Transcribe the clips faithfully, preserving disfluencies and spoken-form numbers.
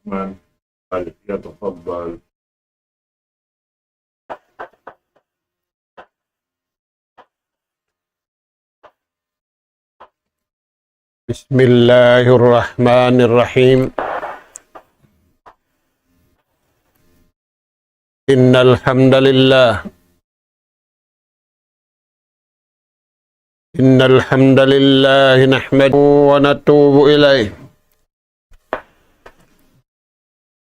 الرحمن، فليتفضل. بسم الله الرحمن الرحيم. إن الحمد لله إن الحمد لله نحمده ونتوب إليه،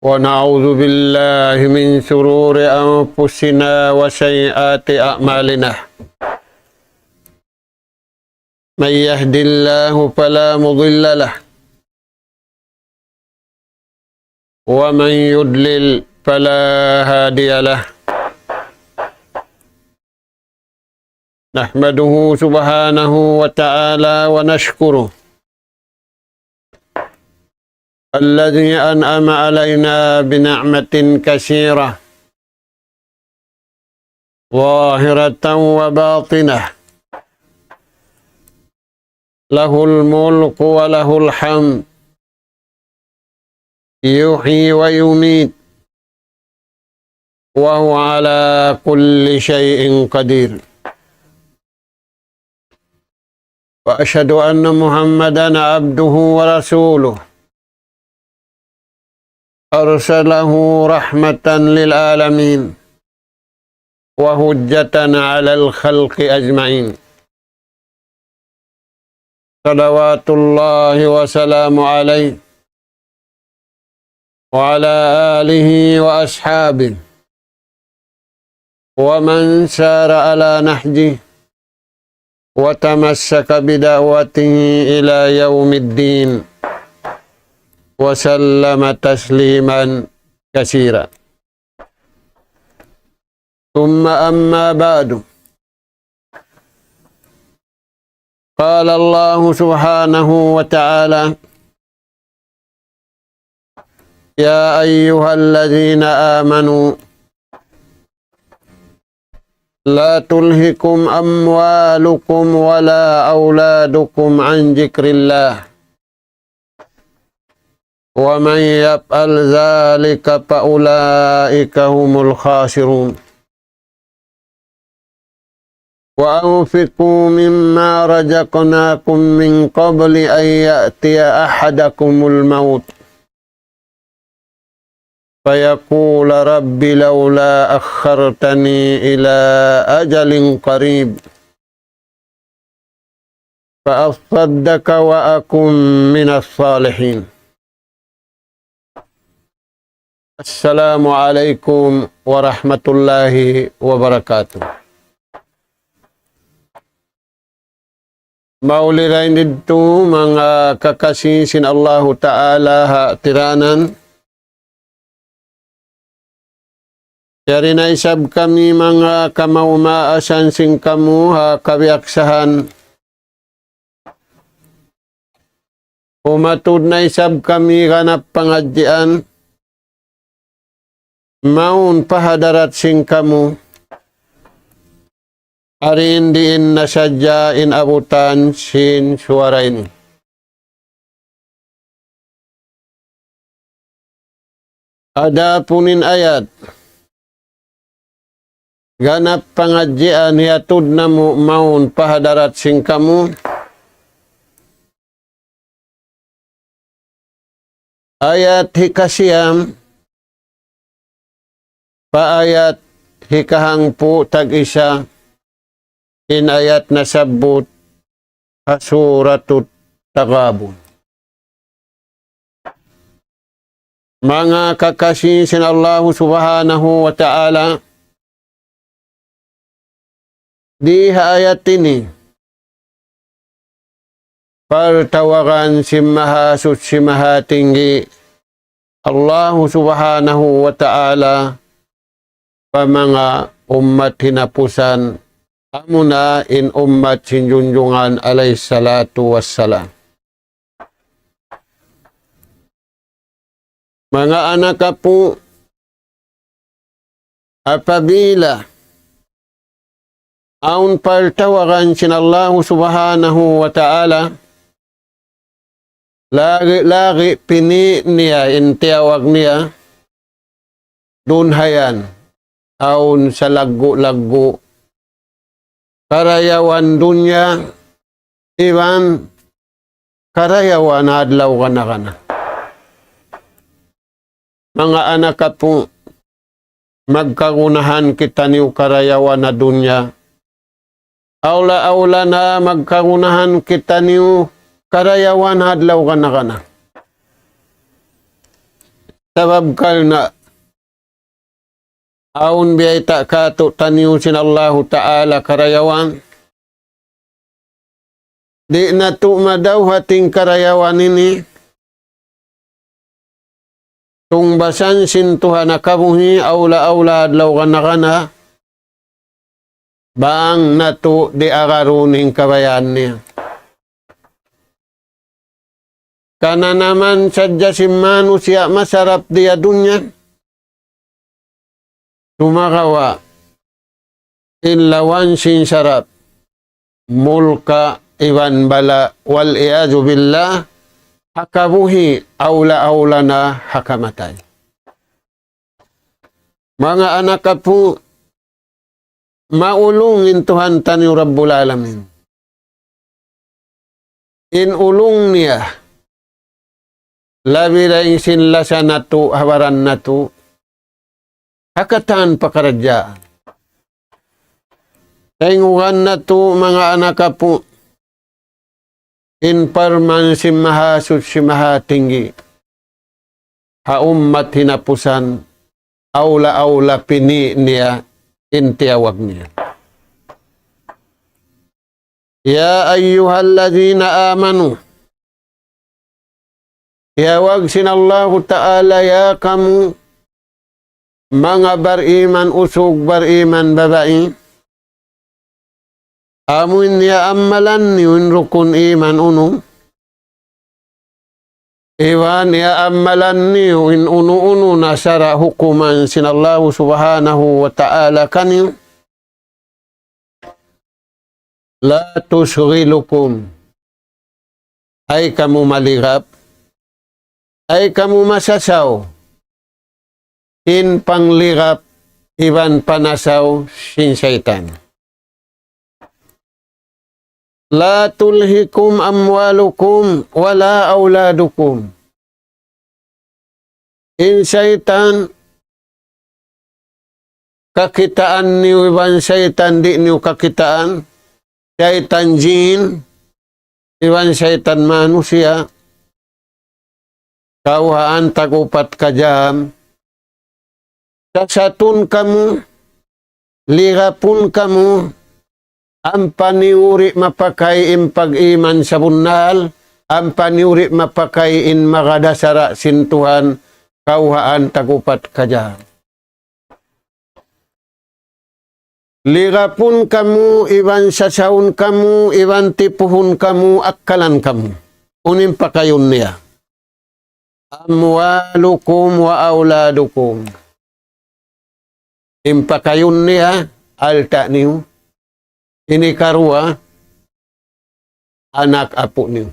ونعوذ بالله من شرور أنفسنا وسيئات أعمالنا. من يهد الله فلا مضل له، ومن يضلل فلا هادي له. نحمده سبحانه وتعالى ونشكره الذي أنعم علينا بنعمة كثيرة ظاهرة وباطنة، له الملك وله الحمد، يحيي ويميت، وهو على كل شيء قدير. وأشهد أن محمدا عبده ورسوله، أرسله رحمة للعالمين وحجة على الخلق أجمعين، صلوات الله وسلامه عليه وعلى آله وأصحابه ومن سار على نهجه وتمسك بدعوته إلى يوم الدين، وسلم تسليما كثيرا. ثم أما بعد، قال الله سبحانه وتعالى: يا أيها الذين آمنوا لا تلهكم أموالكم ولا أولادكم عن ذكر الله، ومن يفعل ذلك فأولئك هم الخاسرون. وأنفقوا مما رزقناكم من قبل أن يأتي أحدكم الموت فيقول رب لولا أخرتني إلى أجل قريب فأصدق وأكن من الصالحين. السلام عليكم ورحمة الله وبركاته. Mauli dayn didtu manga kakasi sin Allahu Ta'ala ha tiranan. Yari na isab kami manga kamaas-maasan sin kamu ha kabiyaksahan. Umatud na isab kami ganap pangadjian mawn pa hadarat sin kamu. Ari in diin na sadja in abutan sin suwara ini. Adapun in ayat ganap pangadjian hiyatud namu' mawn pa hadarat sin kamu. Ayat hikasiyam pa ayat hikahangpu' tag-isa in ayat nasabbut ha Suratut Taghabun. Manga kakasi sin Allahu Subhanahu wa Ta'ala, di ha ayat ini, partawagan sin Mahasuchi Mahatinggi Allahu Subhanahu wa Ta'ala pa manga ummat hinapusan, amuna in ummat sin Junjungan alayhi salatu wassalam. Manga anak apu', apabila awn partawagan sin Allahu Subhanahu wa Ta'ala, Lagi'-lagi' pini' niya in tiyawag niya dunhayan, awn salaggu'-laggu' karayawan dunya iban karayawan adlaw gana-gana. Manga anak apu', magkagunahan kitaniyu karayawan ha dunya. Awla-awla na magkagunahan kitaniyu karayawan adlaw gana-gana. Sabab karna' awn biyayta' kātu'niyu sin Allahu Ta'ala karayawan. Di' natu' madawhat in karayawan ini. Tungbasan sin Tuhan ha kabuhi' awla-awla adlaw gana-gana. Bang natu' di' agarun in kabayaan niya. Kananaman sadja sin manusiya' masarap di ha dunya. Sumagawa', in lawan sin sarap, mulka' iban bala', wal iyadhu billah, ha kabuhi' awla-awla na ha kamatay. Manga anak apu', maulung in Tuhan taniyu Rabbul Alamin. In ulung niya, labi dayn sin lasa natu', ha baran natu', ha katan pakaradjaan. Tayngugan natu', manga anak apu', in parman sin Mahasuchi Mahatinggi ha ummat hinapusan, awla-awla pini' niya in tiyawag niya. يا أيها الذين آمنوا. Tiyawag sin Allahu Ta'ala, ya kamu manga bariman usug, bariman babai. Amu in iyaammalan niyu in rukun iman unum. Iban iyaammalan niyu in unu-unu na sara' hukuman sin Allahu Subhanahu wa Ta'ala kaniyu. لا تشغلكم. Ayaw kamu maligap. Ayaw kamu masasaw. In panglirap iban panasaw sin saytan. لا تلهكم أموالكم ولا أولادكم. In saytan, kakitaan niyu iban saytan di' niyu kakitaan, saytan jin, iban saytan manusiya', kawhaan tag-upat ka jam, sasatun kamu, lirapun kamu, ampa niyu di' mapakay in pag-iman sabunnal, ampa niyu di' mapakay in magad ha sara' sin Tuhan, kawhaan tag-upat ka jam. Lirapun kamu, iban sasawun kamu, iban tipuhun kamu, akkalan kamu. Unu in pakayun niya? أموالكم وأولادكم. In pakayun niya, alta' niyu. Ini karuwa, anak apu' niyu.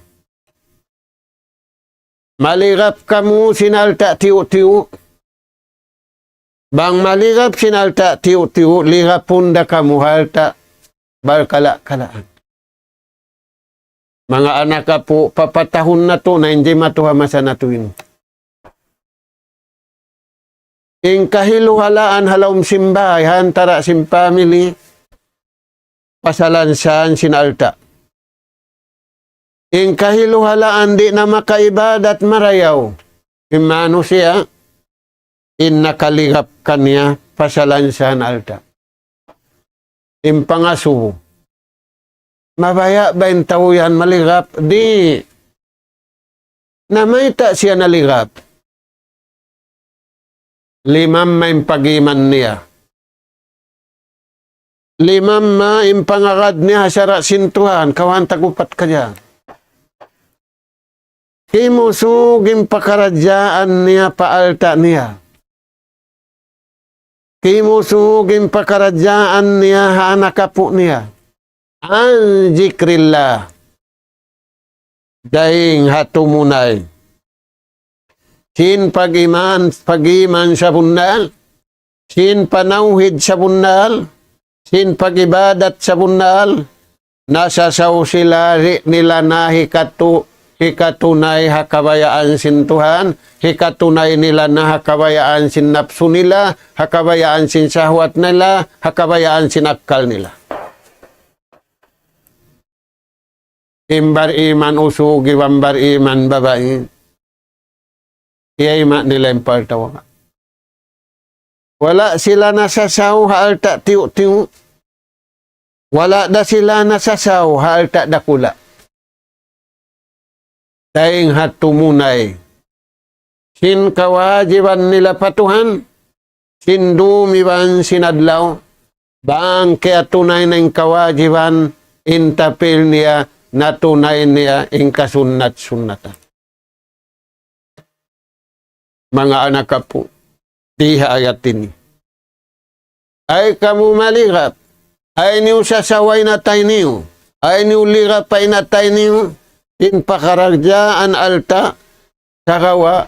Malirap kamu sin alta' tiyu'-tiyu'. Bang malirap sin alta' tiyu'-tiyu', lirapun da kamu alta' barkala'-kalaan. Manga anak apu', papatahun natu' na in jimatu ha masa natu' ini. In kahiluhalaan ha lawm sin bāy, ha antara' sin family, pasalansahan sin alta'. In kahiluhalaan di' na makaibadat marayaw. In manusiya', in nakalirap kaniya, pasalansahan alta'. In pangasubu. Mabaya' ba in tau yan malirap? Di'. Na mayta' siya nalirap? Limamma in pag-iman niya. Limamma in pangagad niya ha sara' sin Tuhan, kawhaan tag-upat ka jam. Kimusug in pakaradjaan niya pa alta' niya. Kimusug in pakaradjaan niya ha anak apu' niya. عن ذكر الله. Dayn ha tumunay sin pag-iman, pag-iman sabunnal, sin panawhid sabunnal, sin pag-ibadat sabunnal, nasasaw sila, di' nila na hikatu-, hikatunay ha kabayaan sin Tuhan, hikatunay nila na ha kabayaan sin napsu nila, ha kabayaan sin sahwat nila, ha kabayaan sin akkal nila. In bar-iman usug iban bar-iman babai, iyayma' nila in partawaga. Wala' sila nasasaw ha alta' tiyu'-tiyu'. Wala' da sila nasasaw ha alta' dakula'. Dayn ha tumunay sin kawajiban nila pa Tuhan, sin dum iban sin adlaw, bang kiyatunay na in kawajiban, in tapil niya, natunay niya in kasunnat-sunnatan. Manga anak apu', di ha ayat ini. Ay kamu malirap, ay niyu sasawa in atay niyu, ay niyu lirapa in atay niyu, in pakaradjaan alta', sagawa'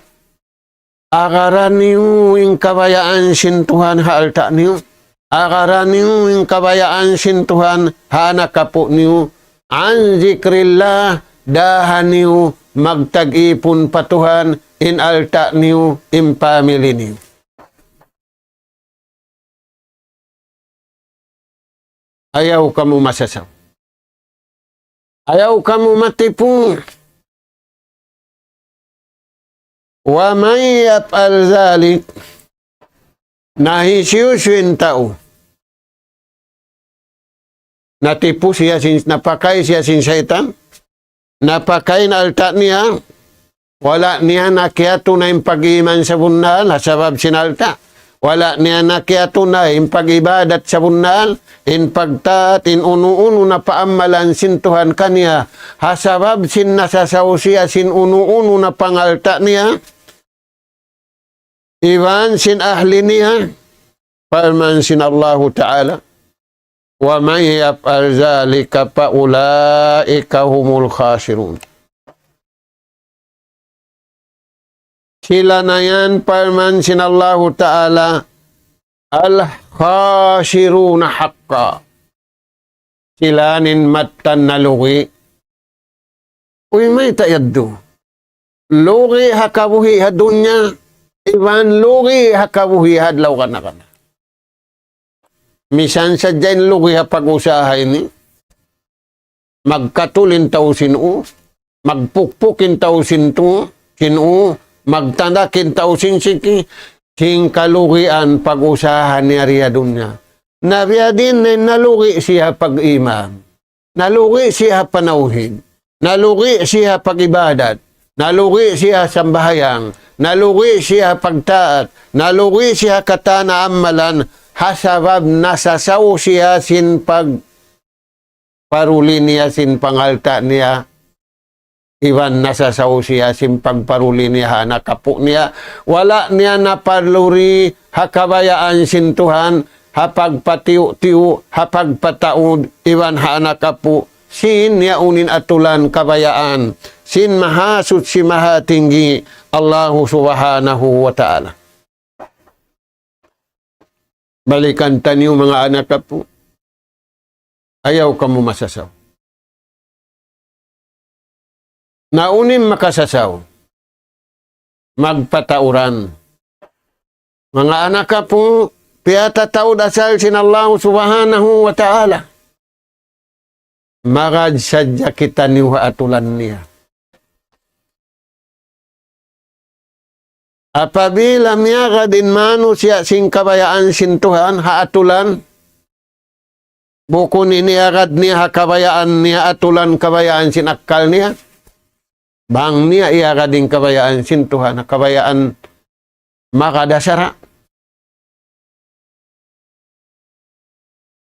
agaraniyu in kabayaan sin Tuhan ha alta' niyu. Agaraniyu in kabayaan sin Tuhan ha anak apu' niyu. An zikrillah, dahaniyu magtag-ipun pa Tuhan in alta' niyu, in pamili niyu. Ayaw kamu masasaw. Ayaw kamu matipu. ومن يفعل ذلك, na hisiyu-siyu in tau natipu siya sin, napakay siya sin saytan, napakay in alta' niya, wala' niya na kiyatunay in pag-iman sabunnal ha sabab sin alta'. Wala' niya na kiyatunay in pag-ibadat sabunnal, in pagtaat, in unu-unu na paamalan sin Tuhan kaniya, ha sabab sin nasasaw siya sin unu-unu na pangalta' niya, iban sin ahli niya, parman sin Allahu Ta'ala, ومن يفعل ذلك فأولئك هم الخاسرون. Sila na yan, parman sin Allahu Ta'ala, الخاسرون حقا. Sila in mattan nalugi. Uy, mayta' yadtu? Lugi ha kabuhi' ha dunya, iban lugi ha kabuhi' ha adlaw kana-kana. Misan sadja in lugi ha pag-usaha ini, magkatul in tau sin ū, magpukpuk in tau sin tu-, sin ū, magtandak in tau sin siki, sin kalugian pag-usaha niya di ha dunya. Na biya' diin na in nalugi siya pag-iman. Nalugi siya panawhid. Nalugi siya pag-ibadat. Nalugi siya sambahayang. Nalugi siya pagtaat. Nalugi siya katan amalan. Ha sabab nasasaw siya sin pagparuli niya sin pangalta' niya. Iban nasasaw siya sin pagparuli niya ha anak apu' niya. Wala' niya naparuli ha kabayaan sin Tuhan, ha pagpatiyu'-tiyu', ha pagpataud, iban ha anak apu', sin yaun in atulan kabayaan sin Mahasuchi Mahatinggi, Allahu Subhanahu wa Ta'ala. Balikan taniyu manga anak apu'. Ayaw kamu masasaw. Na unu in makasasaw? Magpatauran. Manga anak apu', piyatataud asal sin Allah Subhanahu wa Ta'ala. Magad sadja kitaniyu ha atulan niya. Apabila miyagad in manusiya' sin kabayaan sin Tuhan ha atulan, bukun in iyagad niya ha kabayaan niya atulan kabayaan sin akkal niya, bang niya iyagad in kabayaan sin Tuhan ha kabayaan makadasara.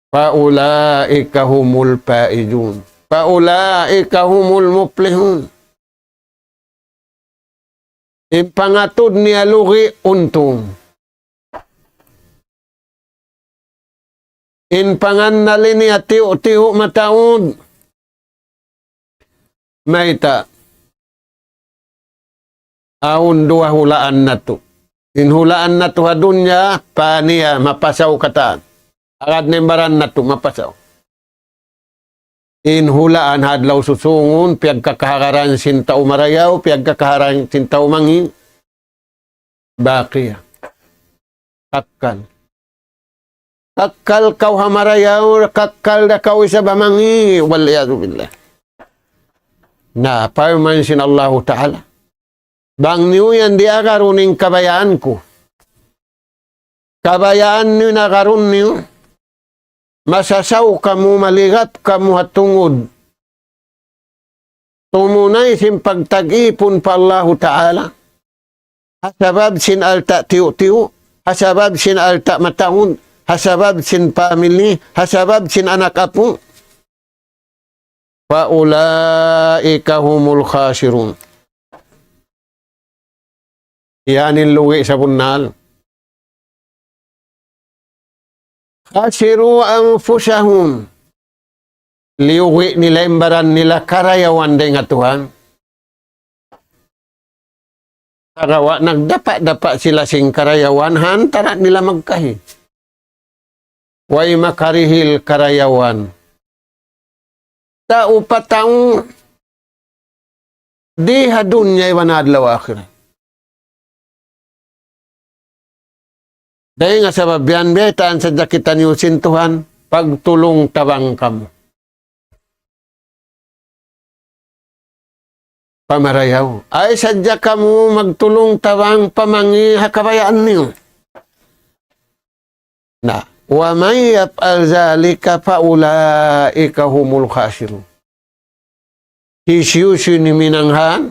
فأولئك هم الفائزون. فأولئك هم المفلحون. In pangatud niya lugi' untung. In pangannal niya tiyu'-tiyu' mataud. Mayta'? Awn duwa hulaan natu'. In hulaan natu' ha dunya, paniya, mapasaw katan. Agad na in baran natu', mapasaw. In hulaan ha adlaw susungun, piyagkakahagaran sin tau marayaw, piyagkakahagaran sin tau mangi', baqiya. Kakkal. Kakkal kaw ha marayaw, kakkal da kaw isab ha mangi', wal iyadhu billah. Na, parman sin Allahu Ta'ala. Bang niyu yan di' agarun in kabayaan ku. Kabayaan niyu in agarun niyu. Masasaw kamu, maligap kamu ha tungud. Tumunay sin pagtag-ipun pa Allahu Ta'ala. Ha sabab sin alta' tiyu'-tiyu', ha sabab sin alta' mataud, ha sabab sin pamili, ha sabab sin anak apu'. فأولئك هم الخاسرون. Yan in lugi' sabunnal. خسروا أنفسهم. Liyugi' nila in baran nila karayawan dayn ha Tuhan. Sagawa' nagdapa'-dapa' sila sin karayawan ha antara' nila magkahi. Way makarihil karayawan. Tau pa tau di ha dunya iban adlaw akhirat. Dayn ha sabab yan, biyaytaan sadja kitaniyu sin Tuhan, pagtulung-tabang kamu pa marayaw. Ayaw sadja kamu magtulung-tabang pa mangi' ha kabayaan niyu. Na, ومن يفعل ذلك فأولئك هم الخاسرون. Hisiyu-siyu in himinang yan,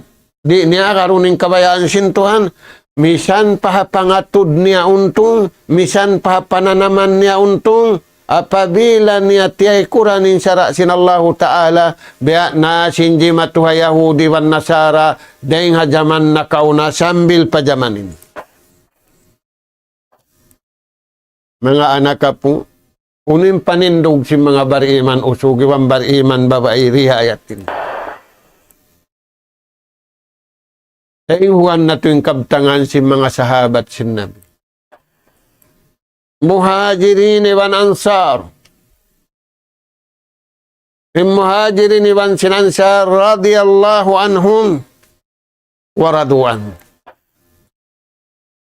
di' niya agarun in kabayaan sin Tuhan, misan pa ha pangatud niya untung, misan pa ha pananaman niya untung, apabila niya tiyaykuran in sara' sin Allahu Ta'ala, biya' na sin jimatu ha Yahudi iban Nasara, dayn ha jaman nakauna sambil pa jaman ini. Manga anak apu', unu in panindug sin manga bariman usug iban bariman babai di ha ayat ini? Taymaun natu' in kabtangan sin manga sahabat sin Nabi. Muhajirin iban Ansar. In Muhajirin iban sin Ansar رضي الله عنهم ورضوا عنه.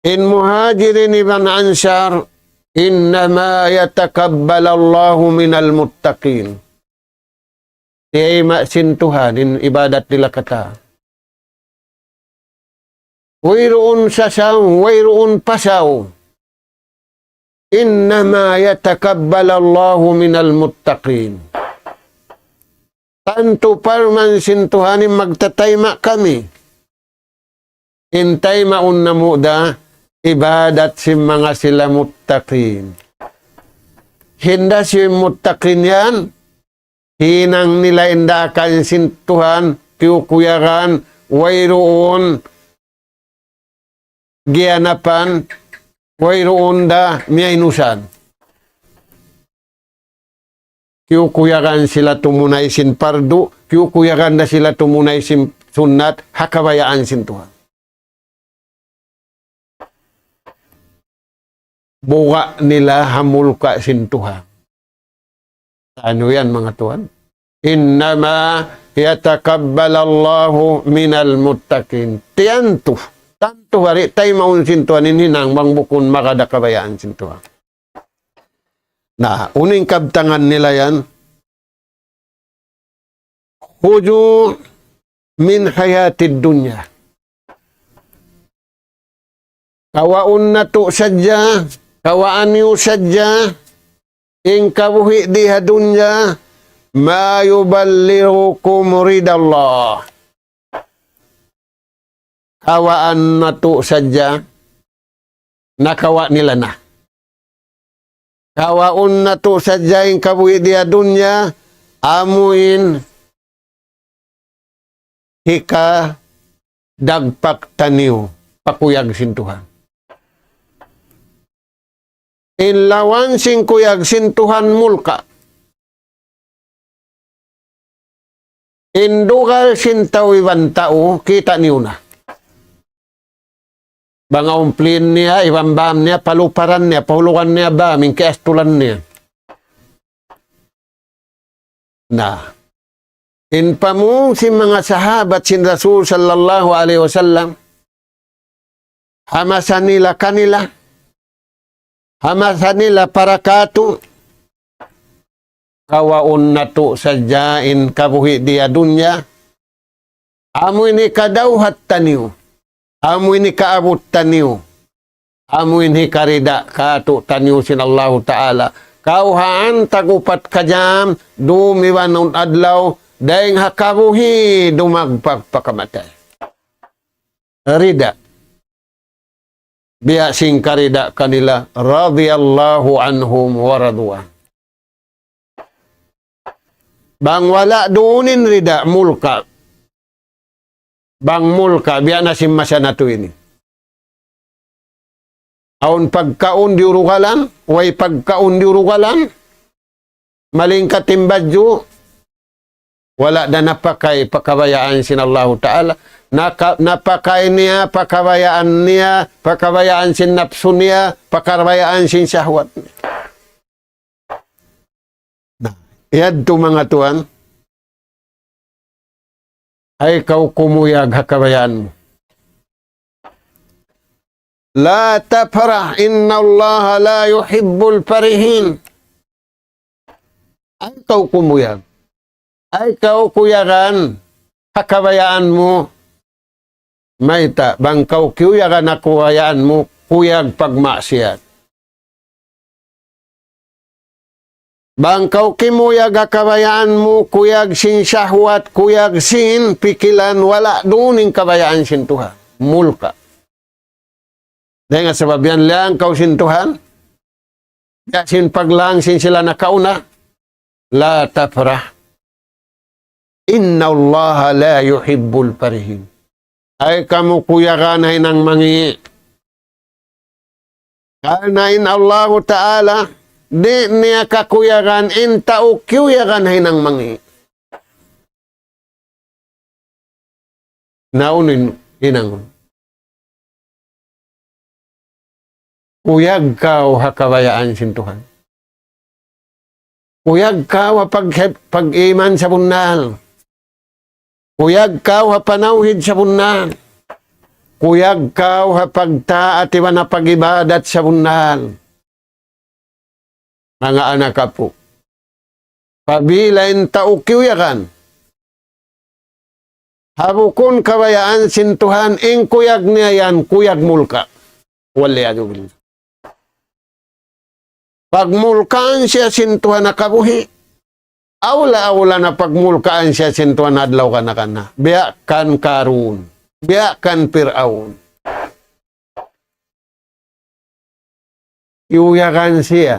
In Muhajirin iban Ansar, إنما يتقبل الله من المتقين. Tiyayma' sin Tuhan in ibadat nila katan. Wayruun sasaw, wayruun pasaw. إنما يتقبل الله من المتقين. Tantu parman sin Tuhan in magtatayma' kami. In taymaun namu' da ibadat sin manga sila muttaqin. Hinda sin muttaqin yan, hinang nila in daakan sin Tuhan, kiyukuyagan, wayruun giyanapan, wayruun da miyainusan. Kiyukuyagan sila tumunay sin pardu, kiyukuyagan da sila tumunay sin sunnat, ha kabayaan sin Tuhan. Buga' nila ha mulka' sin Tuhan. Anu yan, manga tuwan? إنما يتقبل الله من المتقين. Tiyantu, tantu hari taymaun sin Tuhan in hinang bang bukun magad ha kabayaan sin Tuhan. Na, unu in kabtangan nila yan? خذوا من حياة الدنيا. Kawaun natu' sadja, kawaa niyu sadja, in kabuhi' di ha dunya, ما يبلغكم رضا الله. Kawaan natu' sadja, nakawa' nila na. Kawaun natu' sadja in kabuhi' di ha dunya, amu in hikadagpak taniyu pa kuyag sin Tuhan. In lawan sin kuyag sin Tuhan mulka'. In dugal sin tau iban tau, kita' niyu na. Bang awn plane niya, iban bam niya, paluparan niya, pahulugan niya bam, in kiyastulan niya. Na. In pamung sin manga sahabat sin Rasul sallallahu alayhi wasallam, ha masa nila kanila, ha masa nila para katu', kawaun natu' sadja in kabuhi' di ha dunya, amu ini kadawhat taniyu, amu ini kaabut taniyu, amu ini karida katu' taniyu sin Allahu Ta'ala. Kawhaan tag-upat ka jam, dum iban adlaw, dayng ha kabuhi' dumagpak pa kamatay. Rida. Biya' sin karida kanila, radiyallahu anhum wa radu anhu. Bang wala' duun in rida, mulka'. Bang mulka', biya' na sin masa natu' ini. Awn pagkaun di' urugalan, way pagkaun di' urugalan, malingkat in badju', wala' da napakay pa kabayaan sin Allahu Ta'ala, naka-, napakay niya pa kabayaan niya, pa kabayaan sin napsu niya, pa kabayaan sin shahwat niya. Na, yadtu manga tuwan, ay kaw kumuyag ha kabayaan mu. لا تفرح إن الله لا يحب الفرحين. Ay kaw kumuyag. Ay kaw kuyagan ha kabayaan mu. Mayta', bang kaw kiyuyagan ha kabayaan mu, kuyag pagmaksiyat. Bang kaw kimuyag ha kabayaan mu, kuyag sin shahwat, kuyag sin pikilan, wala' duun in kabayaan sin Tuhan. Mulka'. Dayn ha sabab yan, liyang kaw sin Tuhan, ya sin paglang sin sila nakauna, لا تفرح إن الله لا يحب الفرحين. Ay kamu kuyagan ha hinang mangi'. Karna' in Allahu Ta'ala, di' niya kakuyagan in tau kiyuyagan ha hinang mangi'. Na unu in hinang. Kuyag kaw ha kabayaan sin Tuhan. Kuyag kaw ha pag-, pag-iman sabunnal. Kuyag kaw ha panawhid sabunnal. Kuyag kaw ha pagtaat iban ha pag-ibadat sabunnal. Manga anak apu'. Apabila in tau kiyuyagan ha bukun kabayaan sin Tuhan, in kuyag niya yan, kuyag mulka'. والعياذ بالله. Pagmulkaan siya sin Tuhan ha kabuhi'. Awla-awla na pagmulkaan siya sin Tuhan adlaw kana-kana. Biya' kan Karun. Biya' kan Piraun. Kiyuyagan siya.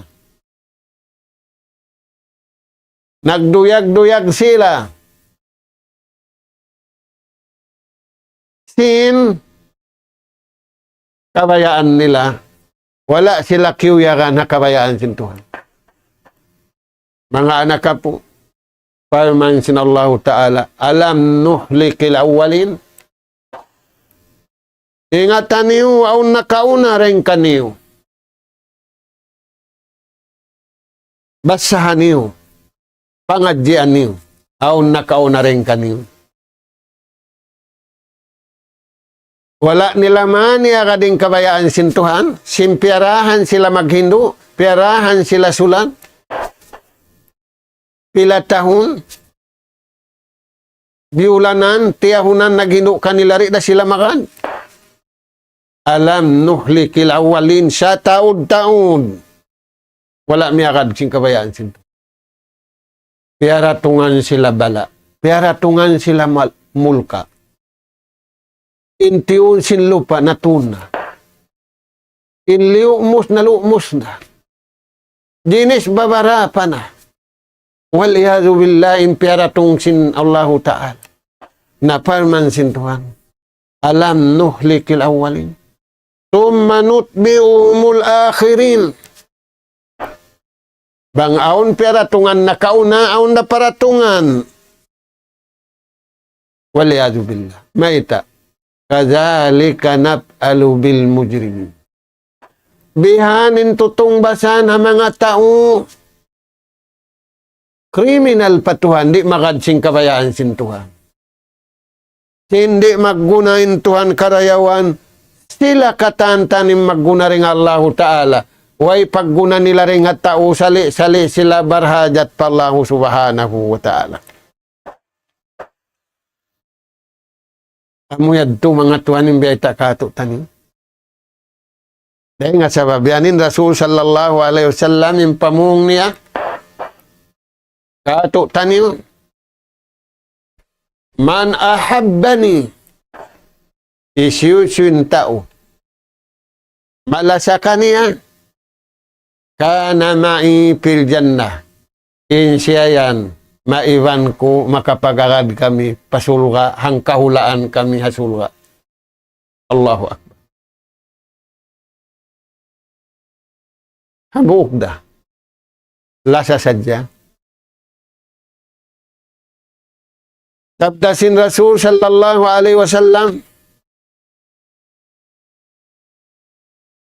Nagduyag-duyag sila sin kabayaan nila. Wala' sila kiyuyagan ha kabayaan sin Tuhan. Manga anak apu', parman sin Allahu Ta'ala, ألم نهلك الأولين. Ingata niyu, awn nakauna dayn kaniyu. Basaha niyu, pangadjian niyu, awn nakauna dayn kaniyu. Wala' nila mani agad in kabayaan sin Tuhan, sin piyarahan sila maghindu', piyarahan sila sulan, pila tahun, biyulanan, tiyahunan naghindu' kanila, di' da sila magad. ألم نهلك الأولين, sataud-taud. Wala' miyagad sin kabayaan sin Tuhan. Piyaratungan sila bala'. Piyaratungan sila mal-, mulka'. In tiyun sin lupa' natuun na. In liyu'mus na lu'mus na. Jinis babarapa na. والعياذ بالله, in piyaratung sin Allahu Ta'ala. Na parman sin Tuhan. ألم نهلك الأولين ثم نتبعهم الآخرين. Bang awn piyaratungan nakauna, awn da paratungan. والعياذ بالله. Mayta'? كذلك نفعل بالمجرمين. Bihan in tutungbasan ha manga tau kriminal pa Tuhan, di' magad sin kabayaan sin Tuhan. Sin di' magguna in Tuhan karayawan, sila katan-katan in magguna dayn ha Allahu Ta'ala. Way pagguna nila dayn ha tau, sali'-sali' sila barhajat pa Allahu Subhanahu wa Ta'ala. Amu yadtu manga tuwan in biyayta' kātu'niyu. Dayn ha sabab yan in Rasul sallallahu alayhi wasallam in pamung niya kātu'niyu. من أحبني, hisiyu-siyu in tau malasa kaniya, كان معي في الجنة. In siya yan, maiban ku, makapag-agad kami pa surga', hangkahulaan kami ha surga'. Allahu Akbar. Hambuuk da. Lasa sadja. Sabda sin Rasul sallallahu alayhi wasallam,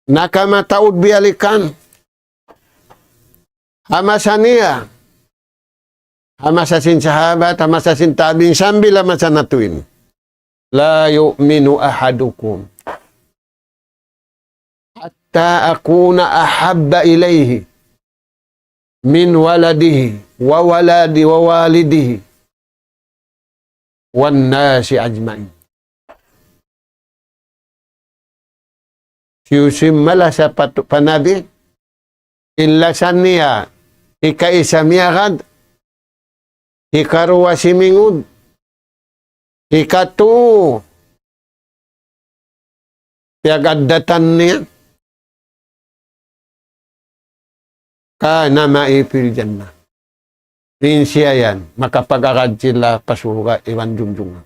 nakamataud biyalikan. Ha masa niya. Ha masa sin sahabat, ha masa sin tabi'in, sambil ha masa natu' ini. لا يؤمن أحدكم حتى أكون أحب إليه من ولده وولد ووالده والناس أجمعين. Hisiyu-siyu malasa pa, pa Nabi, in lasa niya, hikaisa miyagad, hikaruwa simingud, hikatū piyag-addatan niya, كان معي في الجنة. In siya yan, makapag-agad sila pa surga' iban junjungan.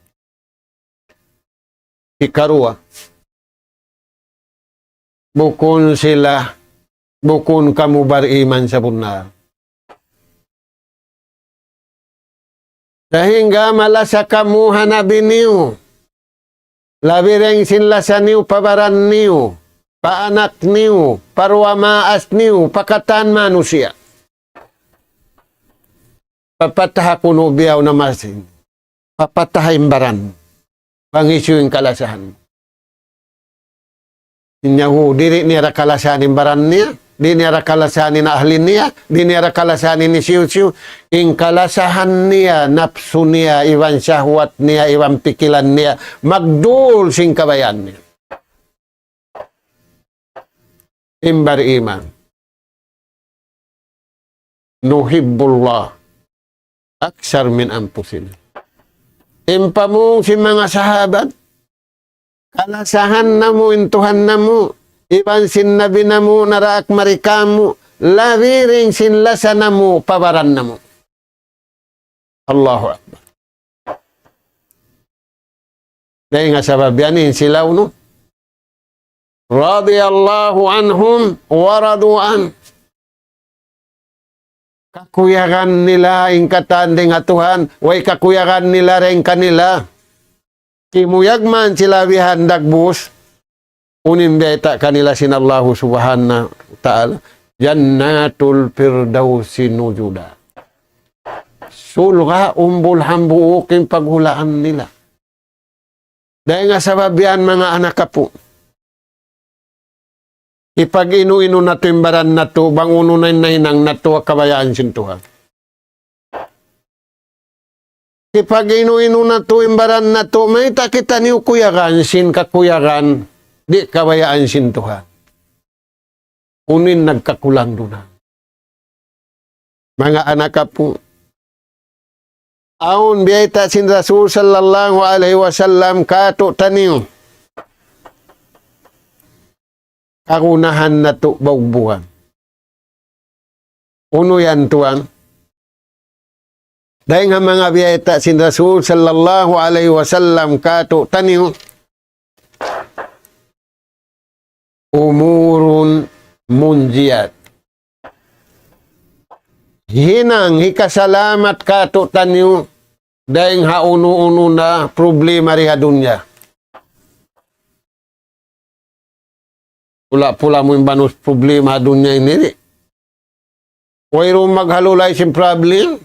Hikaruwa, bukun sila, bukun kamu bariman sabunnal. Sahingga malasa kamu ha Nabi niyu. Labi dayn sin lasa niyu pa baran niyu, pa anak niyu, pa duwa maas niyu, pa katan manusiya'. Papataha kunu' biyaw na masin. Papataha in baran. Bang hisiyu in kalasahan. Inyahu, di' niya da kalasahan in baran niya, di' niya da kalasahan in ahli niya, di' niya da kalasahan in hisiyu-siyu. In kalasahan niya, napsu niya, iban sahwat niya, iban pikilan niya, magdul sin kabayaan niya. In bariman. نحب الله أكثر من أنفسنا. In pamung sin manga sahabat, kalasahan namu' in Tuhan namu', iban sin Nabi namu' naraak mari kāmu', labi dayn sin lasa namu' pa baran namu'. Allahu Akbar. Dayn ha sabab yan in sila unu. رضي الله عنهم ورضوا عنه. Kakuyagan nila in katan dayn ha Tuhan, way kakuyagan nila dayn kanila. Kimuyag man sila bihan dagbus, unu in biyayta' kanila sin Allahu Subhanahu wa Ta'ala, جنات الفردوس نزلا. Surga' umbul hambuuk in paghulaan nila. Dayn ha sabab yan manga anak apu'. Hipag-inu-inu natu' in baran natu', bang unu na in nahinang natu' ha kabayaan sin Tuhan. Hipag-inu-inu natu' in baran natu', mayta' kitaniyu kuyagan sin kakuyagan, di' kabayaan sin Tuhan. Unu in nagkakulandunan. Manga anak apu'. Awn biyayta' sin Rasul sallallahu alayhi wasallam kātu'niyu. Kagunahan natu' baugbugan. Unu yan tuwan? Dayn ha manga biyayta' sin Rasul sallallahu alayhi wasallam kātu'niyu. أمور منجيات. Hinang hikasalamat kātu'niyu dayn ha unu-unu na problema di ha dunya. Pula-pula mu in banus problema ha dunya ini, di'. Wayruun maghalulay sin problem.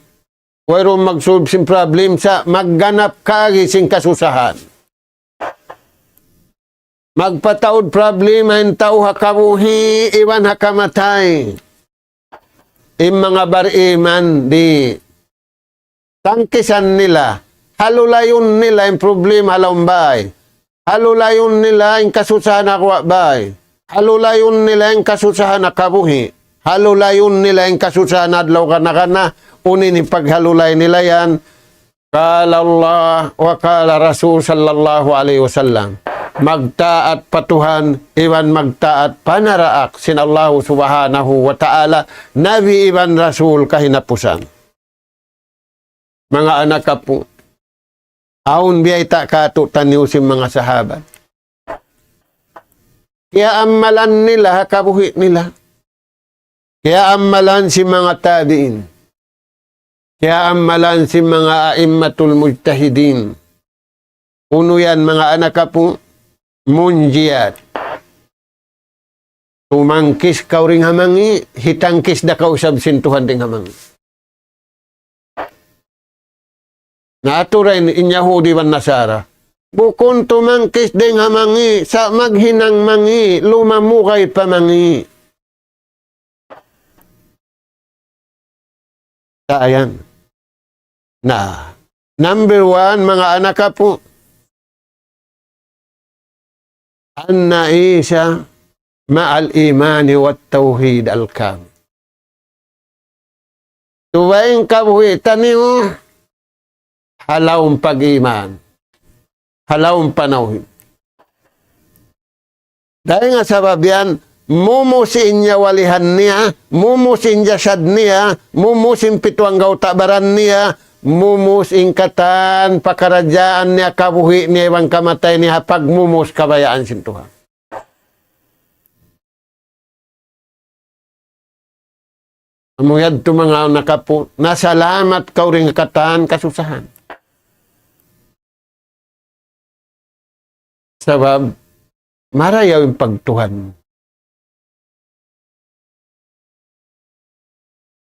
Wayruun magsolve sin problem sa' magganap kaagi sin kasusahan. Magpataud problema in tau ha kabuhi' iban ha kamatay. In manga bariman di' tangkisan nila, halulayun nila in problema ha lawm bay. Halulayun nila in kasusahan ha guwa' bay. Halulayun nila in kasusahan ha kabuhi'. Halulayun nila in kasusahan ha adlaw kana-kana. Unu in paghalulay nila yan? قال الله وقال رسول صلى الله عليه وسلم. Magtaat pa Tuhan, iban magtaat pa naraak sin Allahu Subhanahu wa Ta'ala, Nabi iban Rasul kahinapusan. Manga anak apu', awn biyayta' kātu'niyu sin manga sahabat. Kiyaamalan nila ha kabuhi' nila. Kiyaamalan sin manga tabi'in. Kiyaamalan sin manga a'immatul mujtahidin. Unu yan manga anak apu', munjiyat. Tumangkis kaw dayn ha mangi', hitangkis da kaw isab sin Tuhan dayn ha mangi'. Na aturan in Yahudi iban Nasara. Bukun tumangkis dayn ha mangi', sa' maghinang mangi', lumamugay pa mangi'. Sa' yan. Na, number one, manga anak apu'. أن نعيش مع الإيمان والتوحيد الكامل. Subay in kabuhi' taniyu ha lawm pag-iman, ha lawm panawhid. Dayn ha sabab yan, mumus in nyawalihan niya, mumus in jasad niya, mumus in pitu anggawta' baran niya, mumus in katan pakaradjaan niya, kabuhi' niya iban kamatay niya ha pagmumus kabayaan sin Tuhan. Amu yadtu manga anak apu', nasalamat kaw dayn ha katan kasusahan. Sabab, marayaw in pagtuhan.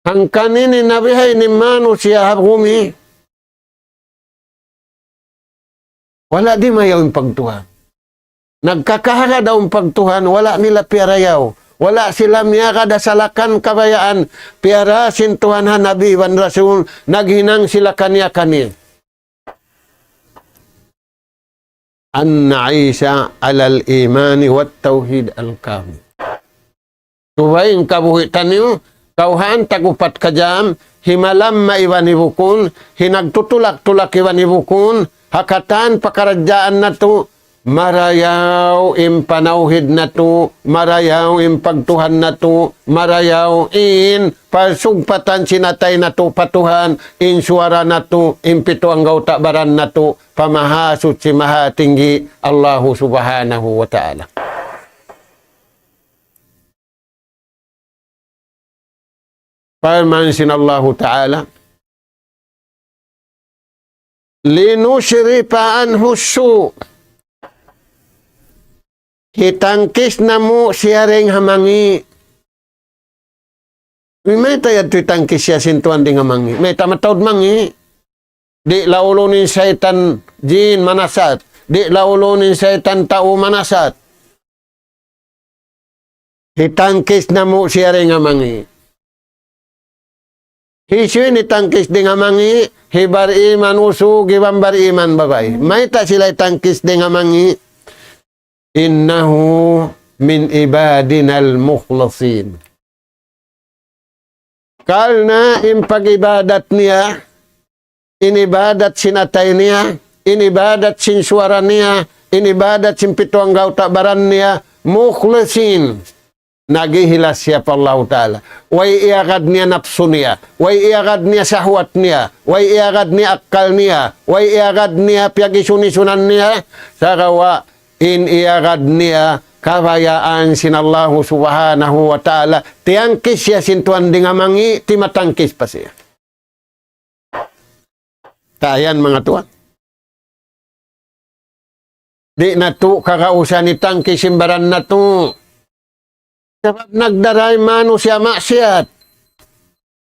Hangkan ini nabihay in manusiya' ha bumi, wala' dimayaw in pagtuhan. Nagkakahagad in pagtuhan, wala' nila piyarayaw. Wala' sila miyagad ha salakan kabayaan, piyara sin Tuhan ha Nabi iban Rasul, naghinang sila kaniya-kaniya. أن نعيش على الإيمان والتوحيد الكامل. Subay in kabuhi' taniyu, kawhaan tag-upat ka jam, himalamma iban hibukun, hinagtutulak-tulak iban hibukun, ha katan pakaradjaan natu', marayaw in panawhid natu', marayaw in pagtuhan natu', marayaw in pasugpatan sin atay natu' pa Tuhan, in suwara natu', in pitu anggawta' baran natu', pa Mahasuchi Mahatinggi Allahu Subhanahu wa Ta'ala. Parman sin Allahu Ta'ala, لنصرف عنه السوء. Hitangkis namu' siya dayn ha mangi'. Mayta' yadtu hitangkis siya sin Tuhan dayn ha mangi'? Mayta' mataud mangi'? Di' laulun in saytan jin manasat. Di' laulun in saytan tau manasat. Hitangkis namu' siya dayn ha mangi'. Hisiyu in hitangkis dayn ha mangi'? Hi bariman usug iban bariman babai. Mayta' sila hitangkis dayn ha mangi'? إنه من عبادنا المخلصين. Karna' in pag-ibadat niya, in ibadat sin atay niya, in ibadat sin suwara niya, in ibadat sin pitu anggawta' baran niya, mukhlisin. Nag-ihilas siya pa Allahu Ta'ala. Way iyagad niya napsu niya. Way iyagad niya sahwat niya. Way iyagad niya akkal niya. Way iyagad niya piyag-isun-isunan niya. Sagawa' in iyagad niya kabayaan sin Allahu Subhanahu wa Ta'ala. Tiyangkis siya sin Tuhan dayn ha mangi', timatangkis pa siya. Tayan manga tuwan. Di' natu' kagausan itangkis in baran natu'. Sabab nagdara in manusiya' maksiyat.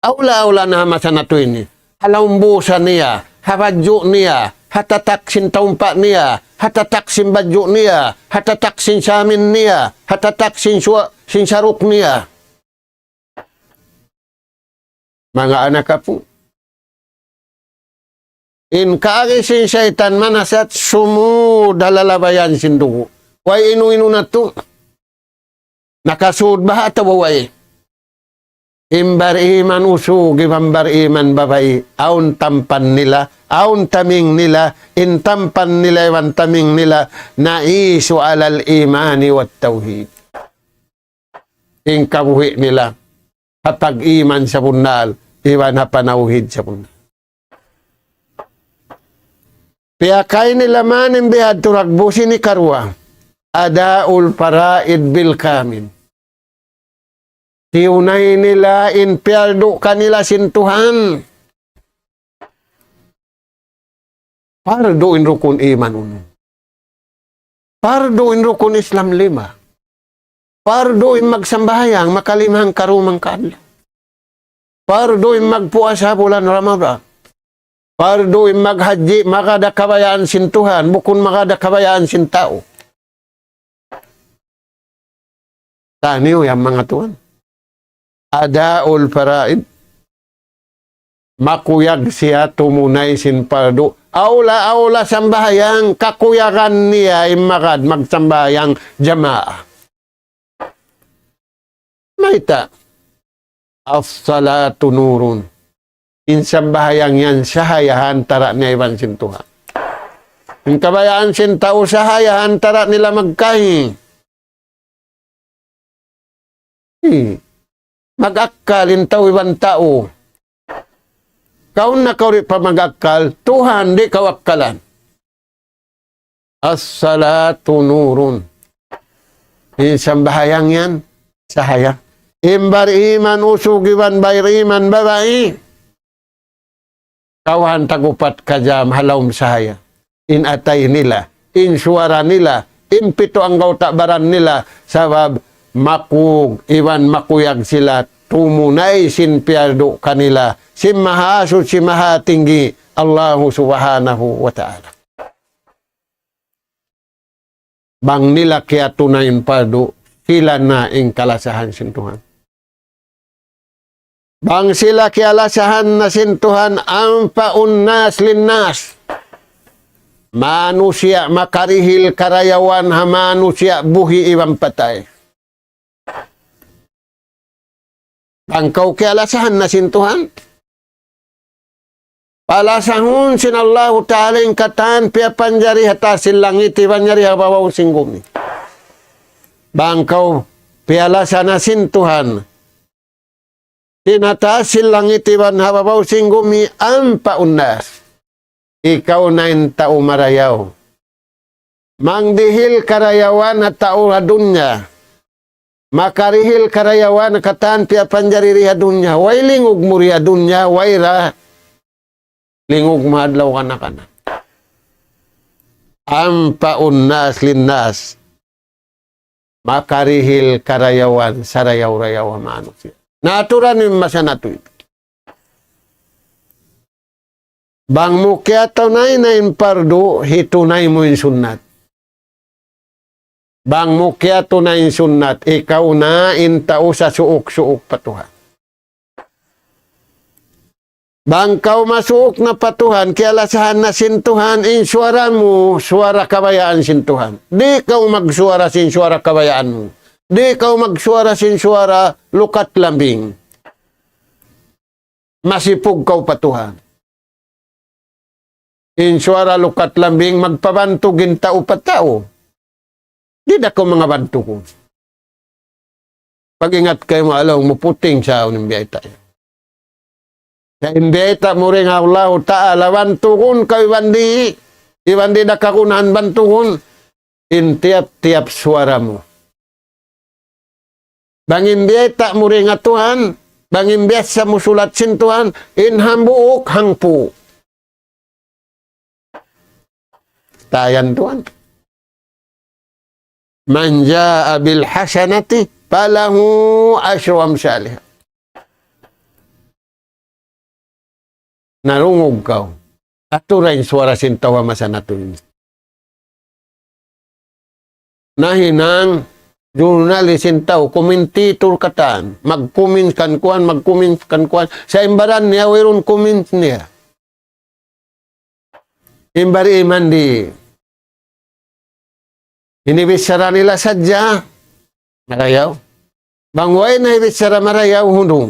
Awla-awla na ha masa natu' ini. Ha laum busa niya, ha badju' niya, ha tatak sin taumpa' niya, ha tatak sin badju' niya, ha tatak sin samin niya, ha tatak sin sua-, sin saruk niya. Manga anak apu'. In kaagi sin saytan manasat sumud ha lalabayan sin dugu'. Way inu-inu natu'. Nakasud baha' atawa way. In bariman usug iban bariman babai, awn tampan nila, awn taming nila, in tampan nila iban taming nila, naisu alal imani wat tawhid. In kabuhi' nila, ha pag-iman sabunnal, iban ha panawhid sabunnal. Piyakay nila man in bihadtu ragbu sin ikaruwa. Adaul faraid bil kamil. Tiyunay nila in piyardu kanila sin Tuhan. Pardu in rukun iman unu. Pardu in rukun Islam lima. Pardu in magsambahayang, makalima hangka duwa hangka adlaw. Pardu in magpuasa bulan Ramadan. Pardu in maghajji, magad ha kabayaan sin Tuhan, bukun magad ha kabayaan sin tau. Taniyu yan manga tuwan. Adaul faraid. Makuyag siya tumunay sin pardu. Awla-awla sambahayang kakuyagan niya in magad magsambahayang jamaa. Mayta'? As-salatu nurun. In sambahayang yan sahaya ha antara' niya iban sin Tuhan. In kabayaan sin tau sahaya ha antara' nila magkahi. Hmm. Mag-akkal in tau iban tau. Kaun na kaw di' pa mag-akkal, Tuhan di' kaw akkalan. As-salatu nurun. In sambahayang yan, sahaya. In bariman usug iban bariman babai. Kawhaan tag-upat ka jam ha lawm sahaya. In atay nila, in suwara nila, in pitu anggawta' baran nila, sabab makug iban makuyag sila tumunay sin piyardu kanila sin Mahasuchi Mahatinggi Allahu Subhanahu wa Ta'ala. Bang nila kiyatunay in pardu, sila na in kalasahan sin Tuhan. Bang sila kiyalasahan na sin Tuhan, anfa'un nas lin nas. Manusiya' makarihil karayawan ha manusiya' buhi' iban patay. Bang kaw kiyalasahan na sin Tuhan. Palasahun sin Allahu Ta'ala in katan piyapanjari ha taas sin langit iban yari ha babaw sin gumi. Bang kaw piyalasa na sin Tuhan. Sin ha taas sin langit iban ha babaw sin gumi anfa'un nas. Ikaw na in tau marayaw. Mangdihil karayawan ha tau ha dunya. Makarihil karayawan katan piyapanjari di ha dunya. Way lingug mu di ha dunya, way ra lingug mu adlaw kana-kana. Anfa'un nas lin nas. Makarihil karayawan sarayaw-rayaw ha manusiya'. Naturan in masa natu' ini. Bang mu kiyatunay na in pardu, hitunay mu in sunnat. Bang mu kiyatunay in sunnat, ikaw na in tau sasuuk-suuk pa Tuhan. Bang kaw masuuk na pa Tuhan, kiyalasahan na sin Tuhan, in suwara mu, suwara kabayaan sin Tuhan. Di' kaw magsuwara sin suwara kabayaan mu. Di' kaw magsuwara sin suwara lukat lambing. Masipug kaw pa Tuhan. In suwara lukat lambing magpabantug in tau pa tau. Di' da kaw manga bantugun. Pag-ingat kaymu, alaw mu puting sa in biyayta'. Sa' in biyayta' mu dayn ha Allahu Ta'ala, bantugun kaw iban di', iban di' da kagunahan bantugun, in tiyap-tiyap suwara mu. Bang in biyayta' mu dayn ha Tuhan, bang in biyasa mu sulat sin Tuhan, in hambuuk hangpu'. Tayan Tuhan. من جاء بالحسنة فله عشر أمثالها. Narungug kaw. Atura in suwara sin tau ha masa natu' ini. Nahinang journalist in tau, commentator katan, mag-comment kan kuwan, mag-comment kan kuwan. Sa' in baran niya, wayruun comment niya. In bariman di'. Ini bichara nila sadja. Marayaw. Bang way na bichara marayaw hundung.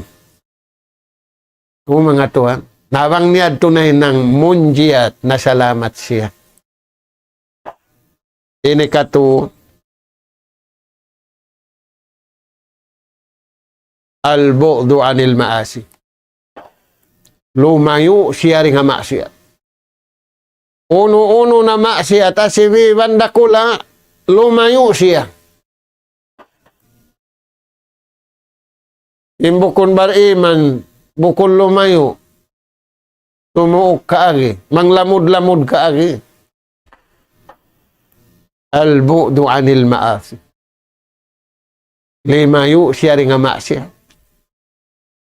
O manga tuwan. Na bang niya yadtu nahinang munjiyat, nasalamat siya. Ini katu, البعد عن المعاصي. Lumayu' siya dayn ha maksiat. Unu-unu na maksiat, asibi' iban dakula', lumayu' siya. In bukun bariman, bukun lumayu'. Tumuuk kaagi, manglamud-lamud kaagi. البعد عن المعاصي. Limayu' siya dayn ha maksiat.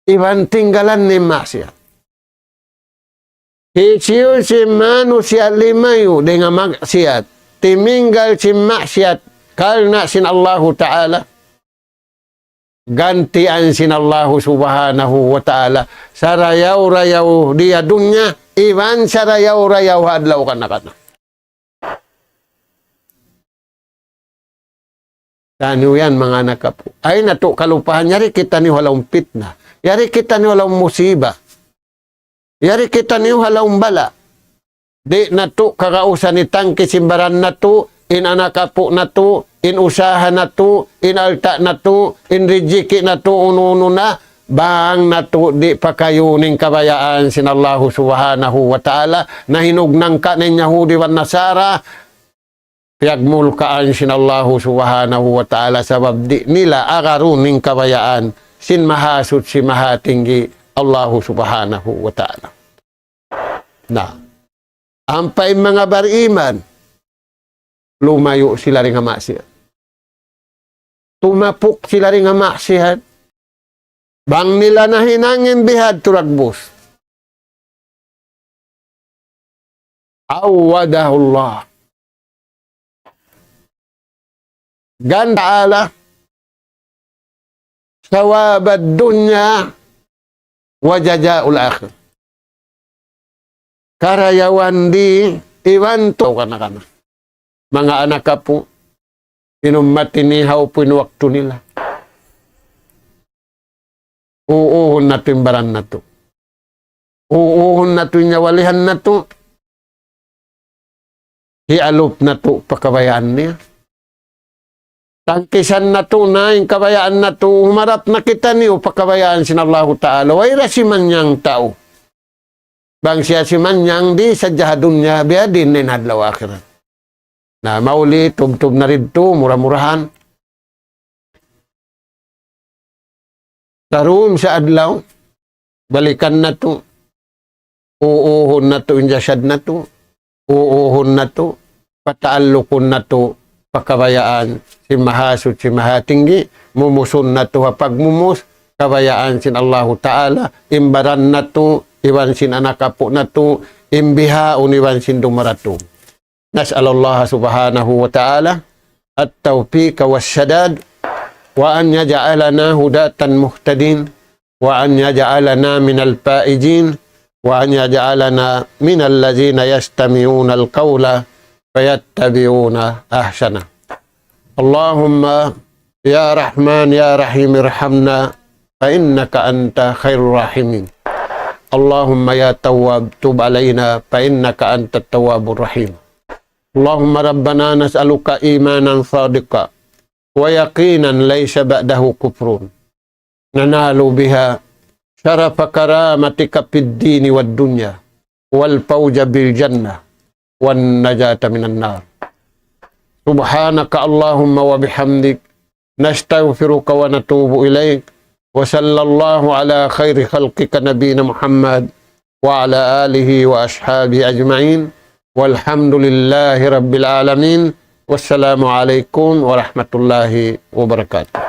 Iban tinggalan niya in maksiat. Hisiyu-siyu in manusiya' limayu' dayn ha maksiat, timinggal sin maksiat, karna' sin Allahu Ta'ala, gantian sin Allahu Subhanahu wa Ta'ala sarayaw-rayaw di ha dunya, iban sarayaw-rayaw ha adlaw kana-kana. Taniyu yan, manga anak apu'. Ay natu' kalupahan, yari kitaniyu ha lawm pitna. Yari kitaniyu ha lawm musiba. Yari kitaniyu ha lawm bala'. Di' natu' kagausan itangkis in baran natu', in anak apu' natu', in usaha natu', in alta' natu', in rijiki' natu', unu-unu na, bang natu' di' pakayun in kabayaan sin Allahu Subhanahu wa Ta'ala, na hinugnangka' na in Yahudi iban Nasara, piyagmulkaan sin Allahu Subhanahu wa Ta'ala sabab di' nila agarun in kabayaan sin Mahasuchi Mahatinggi Allahu Subhanahu wa Ta'ala. Na, ampa in manga bariman, lumayu' sila dayn ha maksiat. Tumapuk sila dayn ha maksiat. Bang nila nahinang in bihadtu dagbus. عوضه الله. Ganta' Allah ثواب الدنيا وجزاء الآخرة. Karayawan di' iban tu kana-kana. Manga anak apu', in ummat ini hawpu in waktu nila. Uuhun natu' in baran natu'. Uuhun natu' in nyawalihan natu'. Hialup natu' pa kabayaan niya. Tangkisan natu' na in kabayaan natu', humarap na kitaniyu pa kabayaan sin Allahu Ta'ala. Way da simannyang tau. Bang siya simannyang di' sadja ha dunya, biya' diin na in adlaw akhirat. Na, mauli, tubtub na didtu, mura-murahan. Tarun sa adlaw, balikan natu'. Uuhun natu' in jasad natu'. Uuhun natu'. Pataallukun natu' pa kabayaan sin Mahasuchi Mahatinggi. Mumusun natu' ha pagmumus kabayaan sin Allahu Ta'ala. In baran natu', iban sin anak apu' natu', in bihaun iban sin dumaratung. نسأل الله سبحانه وتعالى التوفيق والسداد، وأن يجعلنا هداة مهتدين، وأن يجعلنا من الفائزين، وأن يجعلنا من الذين يستمعون القول فيتبعون أحسنه. اللهم يا رحمن يا رحيم ارحمنا فإنك أنت خير الراحمين. اللهم يا تواب تب علينا فإنك أنت التواب الرحيم. اللهم ربنا نسألك إيمانا صادقا ويقينا ليس بعده كفر ننال بها شرف كرامتك في الدين والدنيا والفوز بالجنة والنجاة من النار. سبحانك اللهم وبحمدك، نستغفرك ونتوب إليك، وصلى الله على خير خلقك نبينا محمد وعلى آله وأصحابه أجمعين، والحمد لله رب العالمين، والسلام عليكم ورحمة الله وبركاته.